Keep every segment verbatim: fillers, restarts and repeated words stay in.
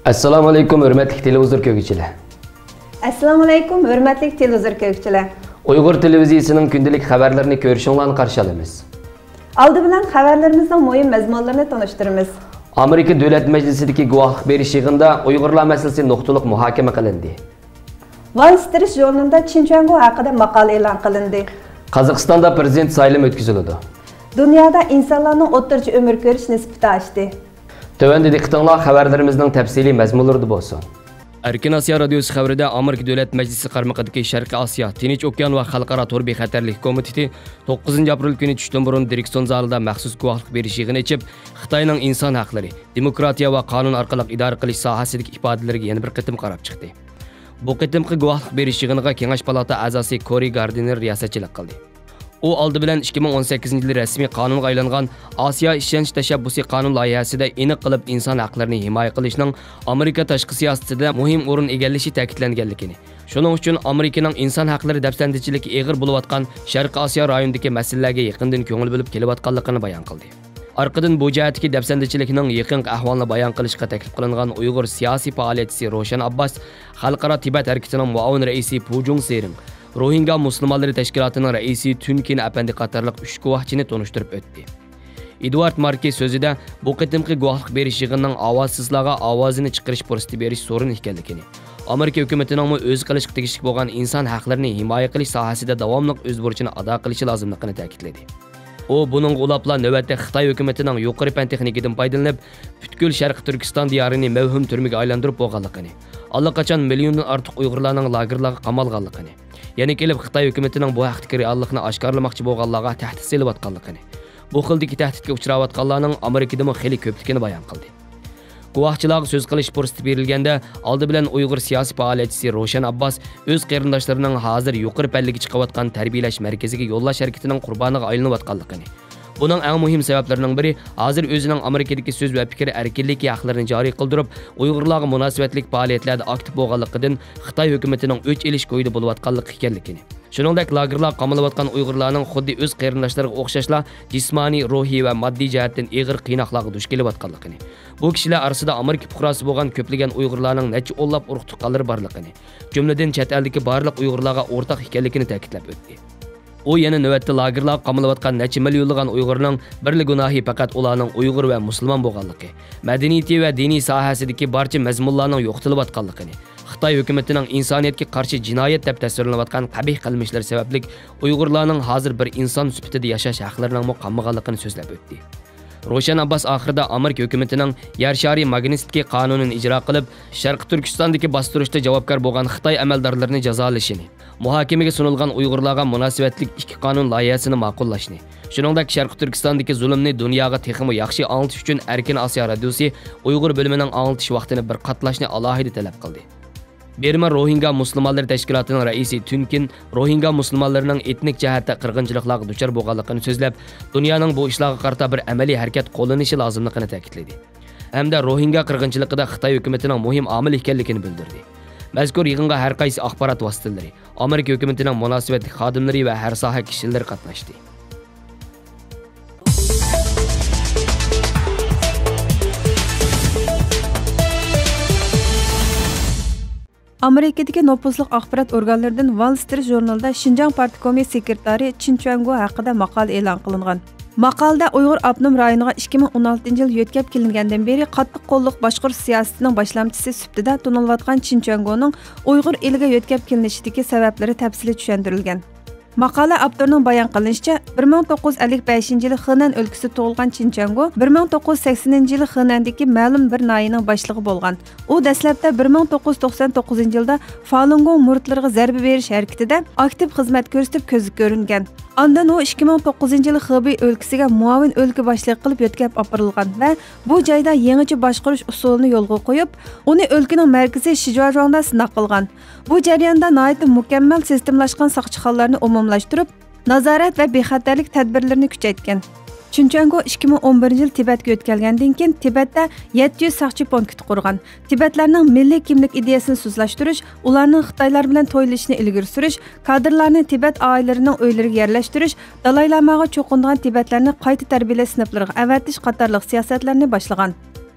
ئەسسالامۇ ئەلەيكۇم، ھۆرمەتلىك تېلېۋىزور كۆرگۈچىلەر. ئەسسالامۇ ئەلەيكۇم، ھۆرمەتلىك تېلېۋىزور كۆرگۈچىلەر. ئۇيغۇر تېلېۋىزىيىسىنىڭ كۈندىلىك خەۋەرلىرىنى كۆرۈشۈڭلارنى قارشى ئالىمىز. ئالدى بىلەن خەۋەرلىرىمىزنىڭ مۇھىم مەزمۇنلىرىنى تونۇشتۇرىمىز. ئامېرىكا دۆلەت مەجلىسىدىكى گۇۋاھلىق بېرىش يىغىنىدا ئۇيغۇرلار مەسىلىسى نۇقتىلىق مۇھاكىمە قىلىندى. ۋال سترىت ژۇرنىلىدا چىن چۈەنگو ھەققىدە ماقالە ئېلان قىلىندى. قازاقىستاندا پىرېزىدېنت سايلىمى ئۆتكۈزۈلىدۇ. دۇنيادا ئىنسانلارنىڭ ئوتتۇرىچە ئۆمۈر كۆرۈش نىسبىتى ئاشتى. تۆۋەندە دىققىتىڭلار خەۋەرلىرىمىزنىڭ تەپسىلىي مەزمۇنلىرىدا بولسۇن. ئەركىن ئاسىيا رادىيوسى خەۋىرىدە ئامېرىكا دۆلەت مەجلىسى قارمىقىدىكى شەرقىي ئاسىيا، تىنچ ئوكيان ۋە خەلقئارا تور بىخەتەرلىكى كومىتېتى توققۇزىنچى ئاپرېل كۈنى چۈشتىن بۇرۇن دىرېكسون زالىدا مەخسۇس گۇۋاھلىق بېرىش يىغىنى ئېچىپ، خىتاينىڭ ئىنسان ھەقلىرى، دېموكراتىيە ۋە قانۇن ئارقىلىق ئىدارە قىلىش ساھەسىدىكى ئىپادىلىرىگە يەنە بىر قېتىم قاراپ چىقتى. بۇ قېتىمقى گۇۋاھلىق بېرىش يىغىنىغا كېڭەش پالاتا ئەزاسى كورى گاردىنېر رىياسەتچىلىك قىلدى. ئۇ ئالدى بىلەن ئىككى مىڭ ئون سەككىزىنچى يىلى رەسمىي قانۇنغا ئايلانغان ئاسىيا ئىشەنچ تەشەببۇسى قانۇن لايىھەسىدە ئېنىق قىلىپ ئىنسان ھەقلىرىنى ھىمايە قىلىشنىڭ ئامېرىكا تاشقى سىياسىتىدە مۇھىم ئورۇن ئىگىلىشى تەكىتلەنگەنلىكىنى، شۇنىڭ ئۈچۈن ئامېرىكىنىڭ ئىنسان ھەقلىرى دەپسەندىچىلىكى ئېغىر بولۇۋاتقان شەرقىي ئاسىيا رايونىدىكى مەسىلىلەرگە يېقىندىن كۆڭۈل بۆلۈپ كېلىۋاتقانلىقىنى بايان قىلدى. ئارقىدىن بۇ جەھەتتىكى دەپسەندىچىلىكنىڭ يېقىنقى ئەھۋالىنى بايان قىلىشقا تەكلىپ قىلىنغان ئۇيغۇر سىياسىي پائالىيەتچىسى روشەن ئابباس خەلقئارا تىبەت ھەرىكىتىنىڭ مۇئاۋىن رەئىسى پۇ جۇڭسېرىڭ، روھىنگا مۇسۇلمانلىرى تەشكىلاتىنىڭ رەئىسى تۈن كىن ئەپەندى قاتارلىق ئۈچ گۇۋاھچىنى تونۇشتۇرۇپ ئۆتتى. ئېدۋارد ماركېي سۆزىدە، بۇ قېتىمقى گۇۋاھلىق بېرىش يىغىنىنىڭ ئاۋازسىزلارغا ئاۋازىنى چىقىرىش پۇرسىتى بېرىش سورۇنى ئىكەنلىكىنى، ئامېرىكا ھۆكۈمىتىنىڭمۇ ئۆزى قىلىشقا تېگىشلىك بولغان ئىنسان ھەقلىرىنى ھىمايە قىلىش ساھەسىدە داۋاملىق ئۆز بۇرچىنى ئادا قىلىشى لازىملىقىنى تەكىتلىدى. ئۇ بۇنىڭغا ئۇلاپلا نۆۋەتتە خىتاي ھۆكۈمىتىنىڭ يۇقىرى پەن تېخنىكىدىن پايدىلىنىپ، پۈتكۈل شەرقىي تۈركىستان دىيارىنى مەۋھۇم تۈرمىگە ئايلاندۇرۇپ بولغانلىقىنى، ئاللىقاچان مىليوندىن ئارتۇق ئۇيغۇرلارنىڭ لاگېرلارغا قامالغانلىقىنى، يەنە كېلىپ خىتاي ھۆكۈمىتىنىڭ بۇ ھەقتىكى رېئاللىقنى ئاشكارىلىماقچى بولغانلارغا تەھدىت سېلىۋاتقانلىقىنى، بۇ خىلدىكى تەھدىتكە ئۇچراۋاتقانلارنىڭ ئامېرىكىدىمۇ خېلى كۆپلۈكىنى بايان قىلدى. گۇۋاھچىلارغا سۆز قىلىش پۇرسىتى بېرىلگەندە، ئالدى بىلەن ئۇيغۇر سىياسىي پائالىيەتچىسى روشەن ئابباس ئۆز قېرىنداشلىرىنىڭ ھازىر يۇقىرى پەللىگە چىقىۋاتقان تەربىيەلەش مەركىزىگە يوللاش ھەرىكىتىنىڭ قۇربانىغا ئايلىنىۋاتقانلىقىنى، بۇنىڭ ئەڭ مۇھىم سەۋەبلىرىنىڭ بىرى ھازىر ئۆزىنىڭ ئامېرىكىدىكى سۆز ۋە پىكىر ئەركىنلىكى ھەقلىرىنى جارى قىلدۇرۇپ، ئۇيغۇرلارغا مۇناسىۋەتلىك پائالىيەتلەردە ئاكتىپ بولغانلىقىدىن خىتاي ھۆكۈمىتىنىڭ ئۆچ ئېلىش كويىدا بولۇۋاتقانلىقى ئىكەنلىكىنى، شۇنىڭدەك لاگېرلارغا قامىلىۋاتقان ئۇيغۇرلارنىڭ خۇددى ئۆز قېرىنداشلىرىغا ئوخشاشلا جىسمانىي، روھىي ۋە ماددىي جەھەتتىن ئېغىر قىيناقلارغا دۇچ كېلىۋاتقانلىقىنى، بۇ كىشىلەر ئارىسىدا ئامېرىكا پۇقراسى بولغان كۆپلىگەن ئۇيغۇرلارنىڭ نەچچە ئونلاپ ئۇرۇق-تۇغقانلىرى بارلىقىنى، جۈملىدىن چەت ئەلدىكى بارلىق ئۇيغۇرلارغا ئورتاق ئىكەنلىكىنى تەكىتلەپ ئۆتتى. ئۇ يەنە نۆۋەتتە لاگېرلارغا قامىلىۋاتقان نەچچە مىليونلىغان ئۇيغۇرنىڭ بىرلا گۇناھى پەقەت ئۇلارنىڭ ئۇيغۇر ۋە مۇسۇلمان بولغانلىقى، مەدەنىيىتى ۋە دىنىي ساھەسىدىكى بارچە مەزمۇنلارنىڭ يوقىتىلىۋاتقانلىقىنى، خىتاي ھۆكۈمىتىنىڭ ئىنسانىيەتكە قارشى جىنايەت دەپ تەسۋىرلىنىۋاتقان قەبىھ قىلمىشلىرى سەۋەبلىك ئۇيغۇرلارنىڭ ھازىر بىر ئىنسان سۈپىتىدە ياشاش ھەقلىرىنىڭمۇ قالمىغانلىقىنى سۆزلەپ ئۆتتى. روشەن ئابباس ئاخىرىدا ئامېرىكا ھۆكۈمىتىنىڭ يەر شارى ماگنىتسكىي قانۇنىنى ئىجرا قىلىپ، شەرقىي تۈركىستاندىكى باستۇرۇشتا جاۋابكار بولغان خىتاي ئەمەلدارلىرىنى جازالىشىنى، مۇھاكىمىگە سۇنۇلغان ئۇيغۇرلارغا مۇناسىۋەتلىك ئىككى قانۇن لايىھەسىنى ماقۇللاشنى، شۇنىڭدەك شەرقىي تۈركىستاندىكى زۇلۇمنى دۇنياغا تېخىمۇ ياخشى ئاڭلىتىش ئۈچۈن ئەركىن ئاسىيا رادىيوسى ئۇيغۇر بۆلۈمىنىڭ ئاڭلىتىش ۋاقتىنى بىر قاتلاشنى ئالاھىدە تەلەپ قىلدى. بىرما روھىنگا مۇسۇلمانلىرى تەشكىلاتىنىڭ رەئىسى تۈن كىن روھىنگا مۇسۇلمانلىرىنىڭ ئېتنىك جەھەتتە قىرغىنچىلىقلارغا دۇچار بولغانلىقىنى سۆزلەپ، دۇنيانىڭ بۇ ئىشلارغا قارىتا بىر ئەمەلىي ھەرىكەت قوللىنىشى لازىملىقىنى تەكىتلىدى. ھەمدە روھىنگا قىرغىنچىلىقىدا خىتاي ھۆكۈمىتىنىڭ مۇھىم ئامىل ئىكەنلىكىنى بىلدۈردى. مەزكۇر يىغىنغا ھەر قايسى ئاخبارات ۋاسىتىلىرى، ئامېرىكا ھۆكۈمىتىنىڭ مۇناسىۋەتلىك خادىملىرى ۋە ھەر ساھە كىشىلىرى قاتناشتى. ئامېرىكىدىكى نوپۇزلۇق ئاخبارات ئورگانلىرىدىن ۋال سترىت ژۇرنىلىدا شىنجاڭ پارتكومى سېكرېتارى چىن چۈەنگو ھەققىدە ماقالە ئېلان قىلىنغان. ماقالىدە ئۇيغۇر ئاپتونوم رايونىغا ئىككى مىڭ ئون ئالتىنچى يىل يۆتكەپ كېلىنگەندىن بېرى قاتتىق قوللۇق باشقۇرۇش سىياسىتىنىڭ باشلامچىسى سۈپىتىدە تونۇلۇۋاتقان چىن چۈەنگونىڭ ئۇيغۇر ئېلىگە يۆتكەپ كېلىنىشىدىكى سەۋەبلىرى تەپسىلىي چۈشەندۈرۈلگەن. ماقالە ئاپتورىنىڭ بايان قىلىشىچە، بىر مىڭ توققۇز يۈز ئەللىك بەشىنچى يىلى خېنەن ئۆلكىسىدە تۇغۇلغان چىن چۈەنگو بىر مىڭ توققۇز يۈز سەكسىنىنچى يىلى خېنەندىكى مەلۇم بىر ناھىيىنىڭ باشلىقى بولغان. ئۇ دەسلەپتە بىر مىڭ توققۇز يۈز توقسان توققۇزىنچى يىلدا فالۇنگوڭ مۇرىتلىرىغا زەربە بېرىش ھەرىكىتىدە ئاكتىپ خىزمەت كۆرسىتىپ كۆزگە كۆرۈنگەن. ئاندىن ئۇ ئىككى مىڭ توققۇزىنچى يىلى خېبېي ئۆلكىسىگە مۇئاۋىن ئۆلكە باشلىقى قىلىپ يۆتكەپ ئاپىرىلغان ۋە بۇ جايدا يېڭىچە باشقۇرۇش ئۇسۇلىنى يولغا قويۇپ، ئۇنى ئۆلكىنىڭ مەركىزى شىجۇاژۇاڭدا سىناق قىلغان. بۇ جەرياندا ناھايىتى مۇكەممەل سىستېمىلاشقان ساقچىخانىلارنى ئومۇملاشتۇرۇپ، نازارەت ۋە بىخەتەرلىك تەدبىرلىرىنى كۈچەيتكەن. چىن چۈەنگو ئىككى مىڭ ئون بىرىنچى يىلى تىبەتكە يۆتكەلگەندىن كېيىن، تىبەتتە يەتتە يۈز ساقچى پونكىتى قۇرغان. تىبەتلەرنىڭ مىللىي كىملىك ئىدىيەسىنى سۇسلاشتۇرۇش، ئۇلارنىڭ خىتايلار بىلەن تويلىشىشىنى ئىلگىرى سۈرۈش، كادىرلارنى تىبەت ئائىلىلىرىنىڭ ئۆيلىرىگە يەرلەشتۈرۈش، دالاي لاماغا چوقۇنىدىغان تىبەتلەرنى قايتا تەربىيەلەش سىنىپلىرىغا ئەۋەتىش قاتارلىق سىياسەتلەرنى باشلىغان.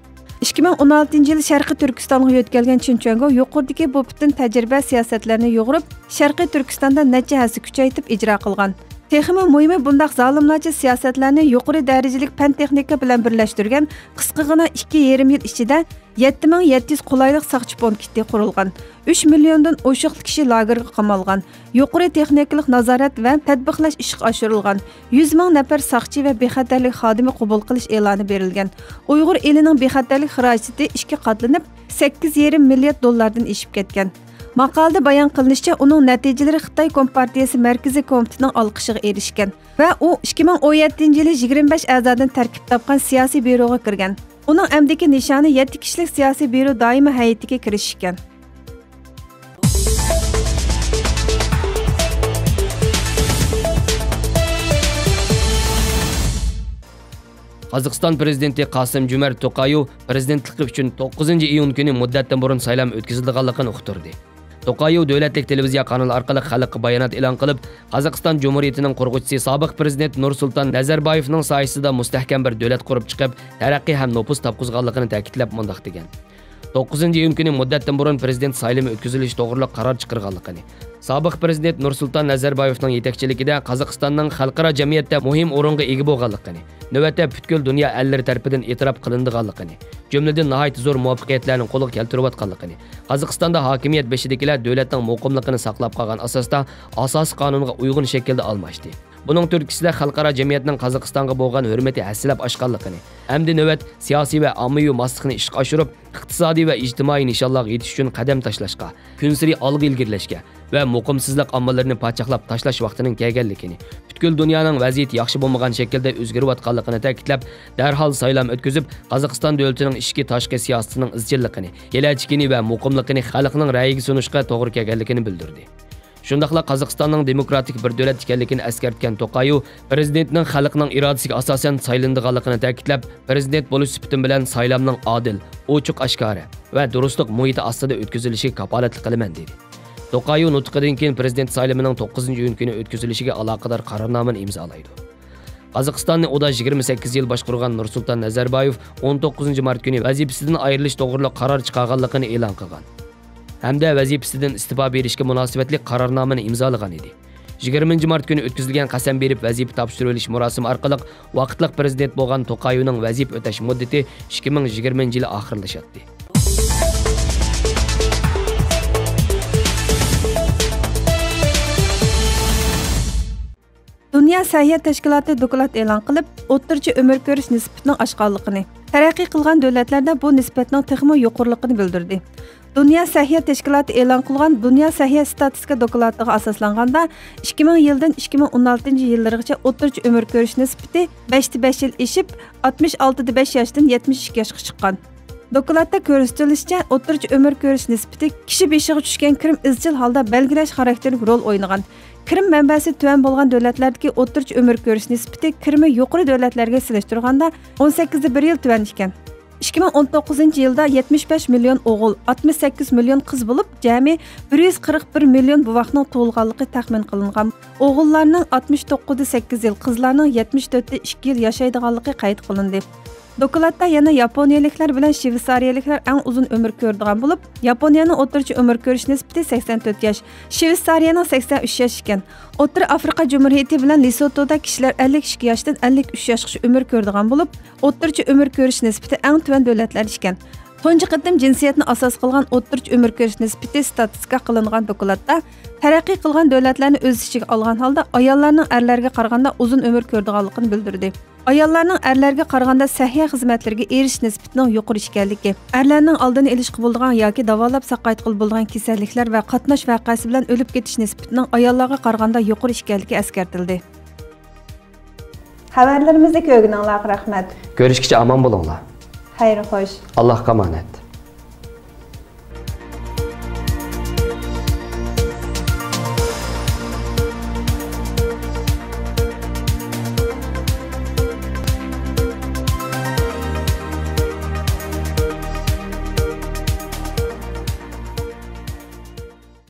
ئىككى مىڭ ئون ئالتىنچى يىلى شەرقىي تۈركىستانغا يۆتكەلگەن چېن چۈەنگو يۇقىرىدىكى بۇ پۈتۈن تەجرىبە سىياسەتلەرنى يۇغۇرۇپ، شەرقىي تۈركىستاندا نەچچە ھەسسە كۈچەيتىپ ئىجرا قىلغان. تېخىمۇ مۇھىمى، بۇنداق زالىملارچە سىياسەتلەرنى يۇقىرى دەرىجىلىك پەن تېخنىكا بىلەن بىرلەشتۈرگەن قىسقىغىنا ئىككى يېرىم يىل ئىچىدە يەتتە مىڭ يەتتە يۈز قولايلىق ساقچى پونكىتى قۇرۇلغان. ئۈچ مىليوندىن ئوشۇق كىشى لاگېرغا قامالغان. يۇقىرى تېخنىكىلىق نازارەت ۋە تەتبىقلاش ئىشقا ئاشۇرۇلغان. يۈز مىڭ نەپەر ساقچى ۋە بىخەتەرلىك خادىمى قوبۇل قىلىش ئېلانى بېرىلگەن. ئۇيغۇر ئېلىنىڭ بىخەتەرلىك خىراجىتى ئىككى قاتلىنىپ، سەككىز يېرىم مىليارد دوللاردىن ئېشىپ كەتكەن. ماقالىدە بايان قىلىنىشىچە، ئۇنىڭ نەتىجىلىرى خىتاي كومپارتىيىسى مەركىزىي كومىتېتىنىڭ ئالقىشىغا ئېرىشكەن ۋە ئۇ ئىككى مىڭ ئون يەتتىنچى يىلى يىگىرمە بەش ئەزادىن تەركىب تاپقان سىياسىي بيۇروغا كىرگەن. ئۇنىڭ ئەمدىكى نىشانى يەتتە كىشىلىك سىياسىي بيۇرو دائىمىي ھەيئىتىگە كىرىش ئىكەن. قازاقىستان پىرېزىدېنتى قاسىم جۆمەرت توقايېۋ پىرېزىدېنتلىقى ئۈچۈن توققۇزىنچى ئىيۇن كۈنى مۇددەتتىن بۇرۇن سايلام ئۆتكۈزۈلىدىغانلىقىنى ئۇقتۇردى. توقايېۋ دۆلەتلىك تېلېۋىزىيە قانىلى ئارقىلىق خەلققە بايانات ئېلان قىلىپ، قازاقىستان جۇمھۇرىيىتىنىڭ قۇرغۇچىسى، سابىق پىرېزىدېنت نۇرسۇلتان نەزەربايېۋنىڭ سايىسىدا مۇستەھكەم بىر دۆلەت قۇرۇپ چىقىپ، تەرەققىي ھەم نوپۇز تاپقۇزغانلىقىنى تەكىتلەپ مۇنداق دېگەن: «توققۇزىنچى ئىيۇن كۈنى مۇددەتتىن بۇرۇن پىرېزىدېنت سايلىمى ئۆتكۈزۈلۈشى توغرۇلۇق قارار چىقىرغانلىقىنى، سابىق پىرېزىدېنت نۇرسۇلتان نەزەربايېۋنىڭ يېتەكچىلىكىدە قازاقىستاننىڭ خەلقئارا جەمئىيەتتە مۇھىم ئورۇنغا ئىگە بولغانلىقىنى، نۆۋەتتە پۈتكۈل دۇنيا ئەللىرى تەرىپىدىن ئېتىراپ قىلىنىدىغانلىقىنى، جۈملىدىن ناھايىتى زور مۇۋەپپەقىيەتلەرنى قولغا كەلتۈرۈۋاتقانلىقىنى، قازاقىستاندا ھاكىمىيەت بېشىدىكىلەر دۆلەتنىڭ مۇقىملىقىنى ساقلاپ قالغان ئاساستا ئاساسىي قانۇنغا ئۇيغۇن شەكىلدە ئالماشتى. بۇنىڭ تۈرتكىسىدە خەلقئارا جەمئىيەتنىڭ قازاقىستانغا بولغان ھۆرمىتى ھەسسىلەپ ئاشقانلىقىنى، ئەمدى نۆۋەت سىياسىي ۋە ئاممىۋى ماسلىقنى ئىشقا ئاشۇرۇپ، ئىقتىسادىي ۋە ئىجتىمائىي نىشانلارغا يېتىش ئۈچۈن قەدەم تاشلاشقا، كۈنسېرى ئالغا ئىلگىرىلەشكە ۋە مۇقىمسىزلىق ئامىللىرىنى پاچاقلاپ تاشلاش ۋاقتىنىڭ كەلگەنلىكىنى، پۈتكۈل دۇنيانىڭ ۋەزىيىتى ياخشى بولمىغان شەكىلدە ئۆزگىرىۋاتقانلىقىنى تەكىتلەپ، دەرھال سايلام ئۆتكۈزۈپ، قازاقىستان دۆلىتىنىڭ ئىچكى، تاشقى سىياسىتىنىڭ ئىزچىللىقىنى، كېلەچىكىنى ۋە مۇقىملىقىنى خەلقنىڭ رەيىگە سۇنۇشقا توغرا كەلگەنلىكىنى بىلدۈردى. شۇنداقلا قازاقىستاننىڭ دېموكراتىك بىر دۆلەت ئىكەنلىكىنى ئەسكەرتكەن توقايېۋ، پىرېزىدېنتنىڭ خەلقنىڭ ئىرادىسىگە ئاساسەن سايلىنىدىغانلىقىنى تەكىتلەپ، پىرېزىدېنت بولۇش سۈپىتىم بىلەن سايلامنىڭ ئادىل، ئوچۇق-ئاشكارا ۋە دۇرۇسلۇق مۇھىتى ئاستىدا ئۆتكۈزۈلۈشىگە كاپالەتلىك قىلىمەن، دېدى. توقايېۋ نۇتقىدىن كېيىن پىرېزىدېنت سايلىمىنىڭ توققۇزىنچى ئىيۇن كۈنى ئۆتكۈزۈلۈشىگە ئالاقىدار قارارنامىنى ئىمزالايدۇ. قازاقىستاننى ئۇدا يىگىرمە سەككىز يىل باشقۇرغان نۇرسۇلتان نەزەربايېۋ ئون توققۇزىنچى مارت كۈنى ۋەزىپىسىدىن ئايرىلىش توغرۇلۇق قارار چىقارغانلىقىنى ئېلان قىلغان ھەمدە ۋەزىپىسىدىن ئىستېپا بېرىشكە مۇناسىۋەتلىك قارارنامىنى ئىمزالىغان ئىدى. يىگىرمىنچى مارت كۈنى ئۆتكۈزۈلگەن قەسەم بېرىپ ۋەزىپە تاپشۇرۇۋېلىش مۇراسىمى ئارقىلىق ۋاقىتلىق پىرېزىدېنت بولغان توقايېۋنىڭ ۋەزىپە ئۆتەش مۇددىتى ئىككى مىڭ يىگىرمىنچى يىلى ئاخىرلىشاتتى. دۇنيا سەھىيە تەشكىلاتى دوكلات ئېلان قىلىپ، ئوتتۇرىچە ئۆمۈر كۆرۈش نىسبىتىنىڭ ئاشقانلىقىنى، تەرەققىي قىلغان دۆلەتلەردە بۇ نىسبەتنىڭ تېخىمۇ يۇقىرىلىقىنى بىلدۈردى. دۇنيا سەھىيە تەشكىلاتى ئېلان قىلغان دۇنيا سەھىيە ستاتىستىكا دوكلاتىغا ئاساسلانغاندا، ئىككى مىڭ يىلدىن ئىككى مىڭ ئون ئالتىنچى يىللىرىغىچە ئوتتۇرىچە ئۆمۈر كۆرۈش نىسبىتى بەشتە بەش يىل ئېشىپ، ئاتمىش ئالتىدە بەش ياشتىن يەتمىش ئىككى ياشقا چىققان. دوكلاتتا كۆرسىتىلىشىچە، ئوتتۇرىچە ئۆمۈر كۆرۈش نىسبىتى كىشى بېشىغا چۈشكەن كىرىم ئىزچىل ھالدا بەلگىلەش خاراكتېرلىك رول ئوينىغان. كىرىم مەنبەسى تۆۋەن بولغان دۆلەتلەردىكى ئوتتۇرىچە ئۆمۈر كۆرۈش نىسبىتى كىرىمى يۇقىرى دۆلەتلەرگە سېلىشتۇرغاندا ئون سەككىزدە بىر يىل تۆۋەن ئىكەن. ئىككى مىڭ ئون توققۇزىنچى يىلدا يەتمىش بەش مىليون ئوغۇل، ئاتمىش سەككىز مىليون قىز بولۇپ، جەمئىي بىر يۈز قىرىق بىر مىليون بوۋاقنىڭ تۇغۇلغانلىقى تەخمىن قىلىنغان. ئوغۇللارنىڭ ئاتمىش توققۇزدا سەككىز يىل، قىزلارنىڭ يەتمىش تۆتتە ئىككى يىل ياشايدىغانلىقى قەيت قىلىندى. دوكلاتتا يەنە ياپونىيەلىكلەر بىلەن شۋېتسارىيەلىكلەر ئەڭ ئۇزۇن ئۆمۈر كۆرىدىغان بولۇپ، ياپونىيەنىڭ ئوتتۇرىچە ئۆمۈر كۆرۈش نىسبىتى سەكسەن تۆت ياش، شۋېتسارىيەنىڭ سەكسەن ئۈچ ياش ئىكەن. ئوتتۇرا ئافرىقا جۇمھۇرىيىتى بىلەن لېسوتودا كىشىلەر ئەللىك ئىككى ياشتىن ئەللىك ئۈچ ياشقىچە ئۆمۈر كۆرىدىغان بولۇپ، ئوتتۇرىچە ئۆمۈر كۆرۈش نىسبىتى ئەڭ تۆۋەن دۆلەتلەر ئىكەن. تۇنجى قېتىم جىنسىيەتنى ئاساس قىلغان ئوتتۇرىچە ئۆمۈر كۆرۈش نىسبىتى ستاتىستىكا قىلىنغان دوكلاتتا، تەرەققىي قىلغان دۆلەتلەرنى ئۆز ئىچىگە ئالغان ھالدا، ئاياللارنىڭ ئەرلەرگە قارىغاندا ئۇزۇن ئۆمۈر كۆرىدىغانلىقىنى بىلدۈردى. ئاياللارنىڭ ئەرلەرگە قارىغاندا سەھىيە خىزمەتلىرىگە ئېرىشىش نىسبىتىنىڭ يۇقىرى ئىكەنلىكى، ئەرلەرنىڭ ئالدىنى ئېلىشقا بولىدىغان ياكى داۋالاپ ساقايتقىلى بولىدىغان كېسەللىكلەر ۋە قاتناش ۋەقەسى بىلەن ئۆلۈپ كېتىش نىسبىتىنىڭ ئاياللارغا قارىغاندا يۇقىرى ئىكەنلىكى ئەسكەرتىلدى. خەۋەرلىرىمىزنى كۆرگىنىڭلارغا رەھمەت. كۆرۈشكىچە ئامان بولۇڭلار. خەير خوش. ئاللاھقا ئامانەت.